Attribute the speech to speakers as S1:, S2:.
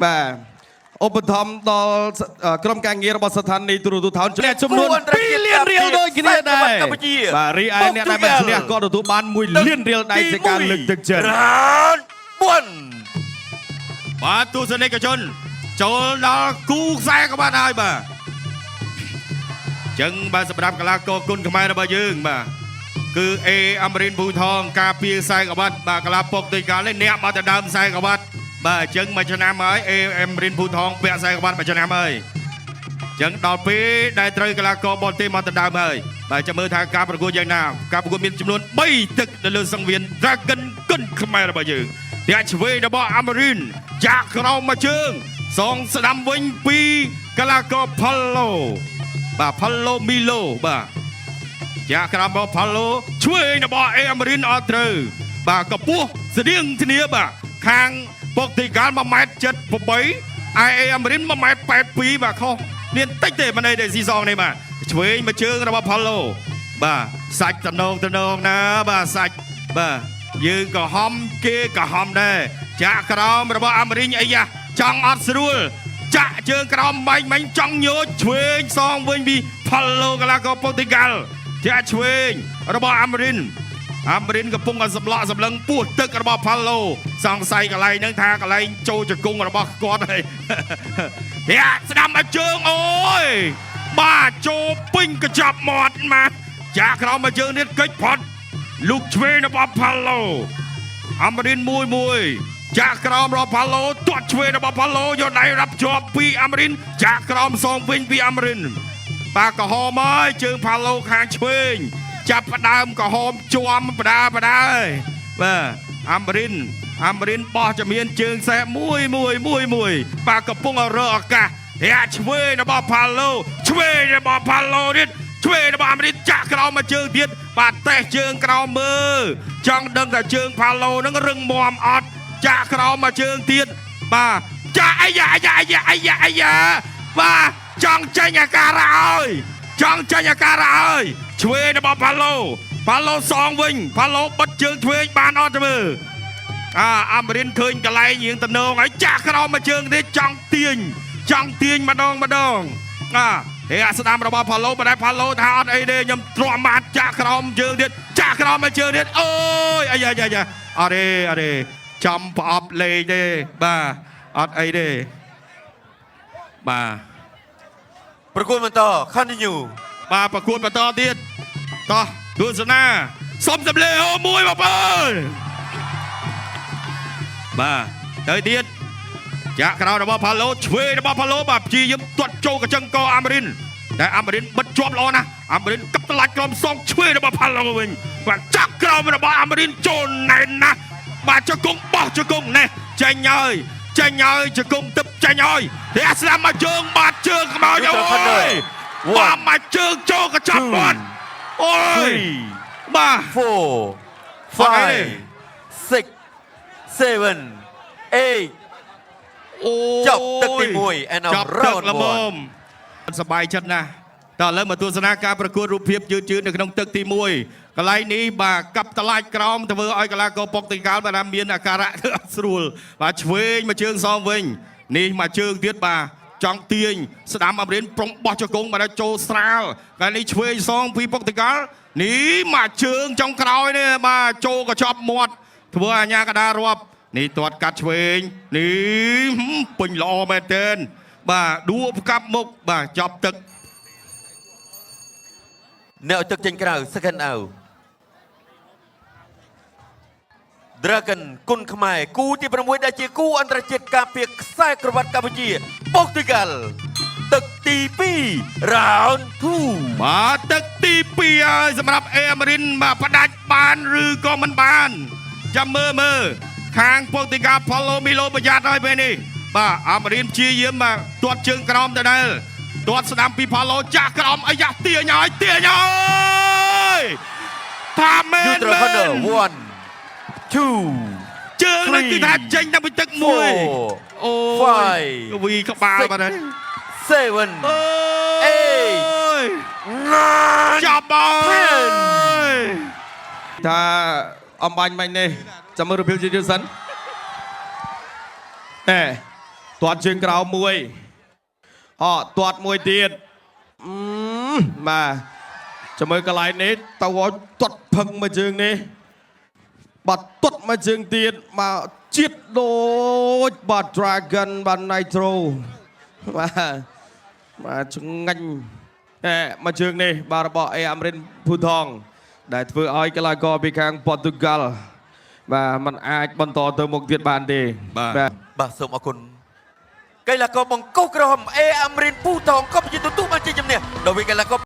S1: បាទឧបត្ថម្ភដល់ក្រុមការងាររបស់ស្ថានីយ៍ទូរទស្សន៍ថោនអ្នកចំនួន2លានរៀលដូចគ្នាដែរ
S2: កម្ពុជា
S1: បាទរីឯអ្នកដែលមិនឈ្នះក៏ទទួលបាន1លានរៀលដែរជាការលើកទឹកចិត្ត
S2: round 4
S3: បាទទស្សនិកជន ចូលដល់គូខ្សែក៏បានហើយបាទចឹងបាទសម្រាប់កីឡាករគុនខ្មែររបស់យើងបាទគឺអេអមរិនភូថងការពារខ្សែក្បាត់បាទកីឡាប៉ុកទីកាលនេះអ្នកមកទៅដើមខ្សែក្បាត់បាទអញ្ចឹងមួយឆ្នាំហើយអេអមរិនភូថងពាក់ខ្សែក្បាត់មួយឆ្នាំហើយចឹងដល់ពេលដែលត្រូវកីឡាករបរទេសមកទៅដើមហើយបាទចាំមើលថាការប្រកួតយ៉ាងណាការប្រកួតមានចំនួន3ទឹកនៅលើសង្វៀន Dragon គុនខ្មែររបស់យើង តាក់ឆ្វេងរបស់អាមេរិនចាក់ក្រោមមួយជើងសងស្ដាំវិញពីកីឡាករផាឡូបាទផាឡូមីឡូបាទចាក់ក្រោមរបស់ផាឡូឆ្វេងរបស់អេអាមេរិនអត់ត្រូវបាទកម្ពស់ស្តៀងគ្នាបាទខាងប៉ុកទីកាល់1ម៉ែត្រ78ឯអេអាមេរិន1ម៉ែត្រ82បាទខុសមានតិចទេមិនអីទេស៊ីសងនេះបាទឆ្វេងមួយជើងរបស់ផាឡូបាទសាច់តំណងតំណងណាបាទសាច់បាទយើងក៏ហំគេក៏ហំដែរចាក់ក្រោមរបស់អាមេរិញអីយ៉ាចង់អត់ស្រួលចាក់ជើងក្រោមបាញ់បាញ់ចង់ញោចឆ្វេងសងវិញពីផាឡូកីឡាករប៉ុកទីកាល់ចាក់ឆ្វេងរបស់អាមេរិនអាមេរិនកំពុងតែសម្លក់សម្លឹងពោះទឹករបស់ផាឡូសង្ស័យកន្លែងហ្នឹងថាកន្លែងចូលជង្គង់របស់គាត់ហើយ ធាក់ស្ដាំឲ្យជើងអូយបាទចូលពេញកញ្ចប់មាត់មកចាក់ក្រោមឲ្យជើងនេះកិច្ចផុត លោកឆ្វេងរបស់ផាឡូអាមេរិនមួយមួយចាក់ក្រោមរបស់ផាឡូទាត់ឆ្វេងរបស់ផាឡូយកដៃរាប់ជាប់ពីអាមេរិនចាក់ក្រោមសងវិញពីអាមេរិនបាទក្រហមហើយជើងផាឡូខាងឆ្វេងចាប់ផ្ដើមក្រហមជាំបដាបដាហើយបាទអាមេរិនអាមេរិនបោះជំហានជើងសេះមួយមួយមួយមួយបាទកំពុងរកឱកាសធាក់ឆ្វេងរបស់ផាឡូឆ្វេងរបស់ផាឡូទៀតឆ្វេងរបស់អាមេរិកចាក់ក្រោមមកជើងទៀតបាទតេះជើងក្រោមមើលចង់ដឹងថាជើងផាឡូហ្នឹងរឹងមាំអត់ចាក់ក្រោមមកជើងទៀតបាទចាក់អាយ៉ាអាយ៉ាអាយ៉ាអាយ៉ាអាយ៉ាបាទចង់ចេញអាការៈហើយចង់ចេញអាការៈហើយឆ្វេងរបស់ផាឡូផាឡូសងវិញផាឡូបិទជើងឆ្វេងបានអត់ទេមើល អាអាមេរិនឃើញកន្លែងរៀងតំណងហើយចាក់ក្រោមមួយជើងទៀតចង់ទាញចង់ទាញម្ដងម្ដងអាហេអាស្ដាំរបស់ផាឡូបើដែរផាឡូថាអត់អីទេខ្ញុំទ្រាំបានចាក់ក្រោមជើងទៀតចាក់ក្រោមមួយជើងទៀតអូយអាយ៉ាយ៉ាយ៉ាអត់ទេអត់ទេចំប្រអប់លេងទេបាទអត់អីទេបាទ
S2: ប្រកួតបន្ត continue
S3: បាទប្រកួតបន្តទៀតតោះទស្សនាសុំសម្លេងអូមួយបងប្អូនបាទទៅទៀតចាក់ក្រោយរបស់ផាឡូឆ្វេងរបស់ផាឡូបាទព្យាយាមទាត់ចូលកញ្ចឹងកអាមេរិនតែអាមេរិនបិទជាប់ល្អណាស់អាមេរិនកັບតឡាច់ក្រោមសងឆ្វេងរបស់ផាឡូវិញបាទចាក់ក្រោមរបស់អាមេរិនចូលណែនណាស់បាទជង្គង់បោះជង្គង់ណេះចេញហើយចេញហើយជង្គង់ទឹកចេញហើយតែអាស្លាប់មកជើងបាទជើងខ្មោចអូយបាទមកជើងចូលកញ្ចប់មាត់អូយ
S2: 3
S3: បាទ
S2: 4
S3: អត់អី
S2: 5 6 7 8
S3: អូ
S2: ចប់ទឹកទី1 and
S3: ចប់ទឹក
S2: round
S3: ល្មមសប្បាយចិត្តណាស់តើឥឡូវមកទស្សនាការប្រកួតរូបភាពយឺតៗនៅក្នុងទឹកទី1កន្លែងនេះបាទកាប់តឡាច់ក្រោមធ្វើឲ្យកីឡាករប៉ុកទីកាល់បាទថាមានអាការៈធ្វើអត់ស្រួលបាទឆ្វេងមកជើងសងវិញនេះមកជើងទៀតបាទចង់ទាញស្ដាំអាមេរិនប្រុងបោះជង្គង់បាទដល់ចូលស្រាលកន្លែងនេះឆ្វេងសងពីប៉ុកទីកាល់នេះមកជើងចុងក្រោយនេះបាទចូលកញ្ចប់មាត់ធ្វើឲ្យអាញាកដារាប់នេះទាត់កាត់ឆ្វេងនេះហឹមពេញល្អមែនទែនបាទដួផ្កាប់មុខបាទចប់ទឹក
S2: អ្នកឲ្យទឹកចេញក្រៅ second out Dragon គុនខ្មែរគូទី6ដែលជាគូអន្តរជាតិការពារខ្សែក្រវ៉ាត់កម្ពុជាប៉ុកទុយហ្គាល់ទឹកទី2 round 2
S3: បាទទឹកទី2ហើយសម្រាប់អេអាមេរិនបាទផ្ដាច់បានឬក៏មិនបានចាំមើលមើលខាងពុកទីកាផូឡូមីឡូប្រយ័ត្នហើយពេលនេះបាទអាមេរិនព្យាយាមបាទទាត់ជើងក្រោមដដែលទាត់ស្ដាំពីផូឡូចាក់ក្រោមអាយ៉ាទាញហើយទាញហើយថាមែន
S2: Neutral
S3: មែ
S2: corner
S3: ន
S2: 1 2
S3: ជើងនេះគឺថាចេញតែពីទឹកមួយ
S2: 4
S3: អូយ
S2: five
S3: វីក្បាល
S2: six
S3: បាទហើយ
S2: 7
S3: អើយ
S2: 9
S3: ចាប់ហើយ
S1: ថាអំបញ្ញមិញនេះចាំមើលរូបភាពយឺតៗសិនអេ ទាត់ជើងក្រោមមួយអទាត់មួយទៀតអឺបាទចាំមើលកន្លែងនេះទៅឲ្យទាត់ផឹងមួយជើងនេះបាទទាត់មួយជើងទៀតបាទជាតិដូចបាទ Dragon បាទ Nitro បាទបាទឆ្ងាញ់អេមួយជើងនេះបាទរបស់អេអាមរិនភូថងដែលធ្វើឲ្យកីឡាករពីខាងប៉ូទុយហ្គាល់បាទมันអាចបន្តទៅមុខទៀតបានទេ
S3: បាទ
S2: បាទសូមអរគុណកីឡាករបង្គោលក្រហមអេអាមរិនពូថងក៏ជាទទួលបានជ័យជំនះដោយវិញកីឡាករ